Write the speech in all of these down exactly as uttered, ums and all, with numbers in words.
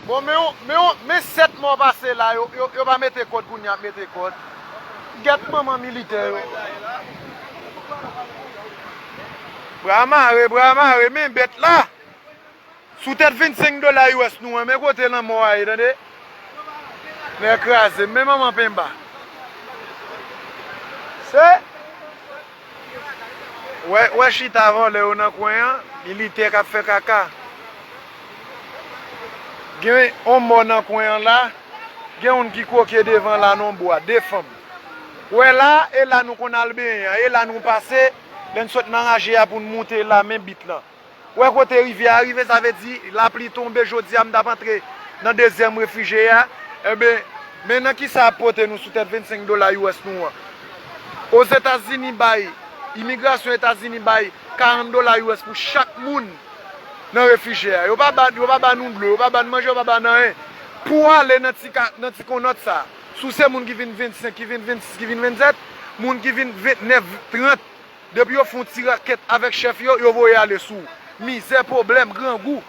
Bon, men yon, men yon, men sèt mò pase la, yo, yo, yo pa mete kòd, kounye a ap mete kòd. Gèt manman militè yo. Bra mare, bra mare, men bèt la. Sou tèt vennsenk dola U S nou an, men kote lanmò a ye, tande? Nèg kraze, men manman penba. Se Wè, wè chita vòlè yo nan kwen an, militè k ap fè kaka. Gen yon mò nan kwen an la, gen youn ki kwoke devan la nan bwa, de fanm. Wè la, e la nou konn al benyen an, e la nou pase, lè n sot nan raje a pou n moute la, men bit lan. Wè kote rivyè a rive, sa vle di lapli tonbe jodi a, m t ap antre nan dezyèm refijye a. Enben, men nan kisa ap pote nou sou tèt vennsenk dola U S nou an? Ozetazini bay, imigrasyon Etazini bay karant dola U S pou chak moun nan refijye a. Yo pa ba, yo pa ba nou dlo, yo pa ba n manje, yo pa ba n anyen. Pou w ale nan ti ka, nan ti konòt sa, si w se moun ki vin vennsenk, ki vin vennsis, ki vin vennsèt, moun ki vin ventnèf, trant, depi yo fè yon ti rakèt avèk chèf yo, yo voye ale sou ou. Mizè, pwoblèm, grangou.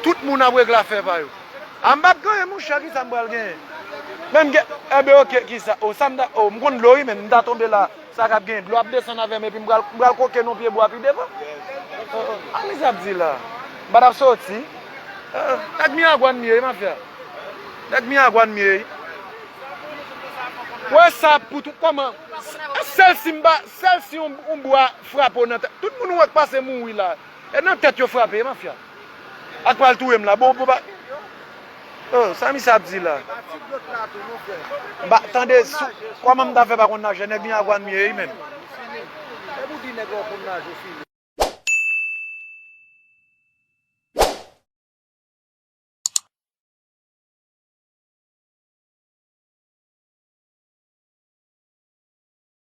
Tout moun ap regle afè pa yo. A m p ap genyen, monchè, kisa m pral genyen? Menm gen, enben, oke, kisa? O, sa m ta, o, m konn dlo, wi, men m ta tonbe la. Sa k ap gen, dlo ap desann avè m, epi m pral, m pral kwoke nan pye bwa pi devan. O, o, a, men sa ap di la. M pa t ap soti. O, nèg Miragwàn m ye, wi, mafya. Nèg Miragwàn m ye, wi. Wè sa pou tout, kòman? Sèl si m pa, sèl si yon, yon bwa frape w nan tèt. Tout moun ou wè k pase mouri la, e nan tèt yo frape, mafya. Ak pral touye m la. Bon, bon, ba. O, sa misye ap di la? Ba, tande, sou, kòman m ta fè pa konn naje? Nèg Miragwàn m ye, wi, menm.